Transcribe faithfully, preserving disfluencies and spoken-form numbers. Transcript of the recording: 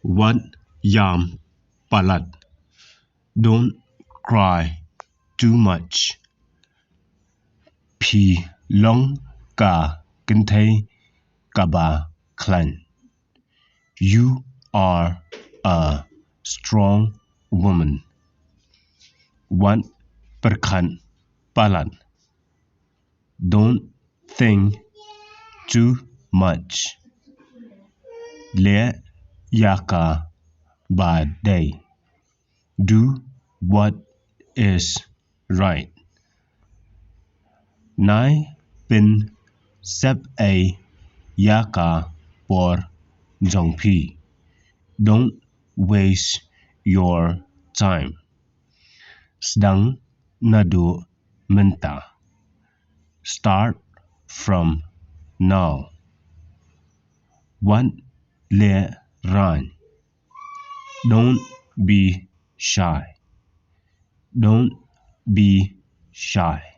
Wat ïam palat. Don't cry too much. Phi long ka kynthei kaba khlaiñ. You are a strong woman. Wat pyrkhat palat. Don't think too much. Leh ïa kaba dei. Do what is right. Nai pynsep ei ïa ka por jong phi. Don't waste your time. Sdang naduh mynta. Start from now. Wat lehraiñ. Don't be shy. Don't be shy.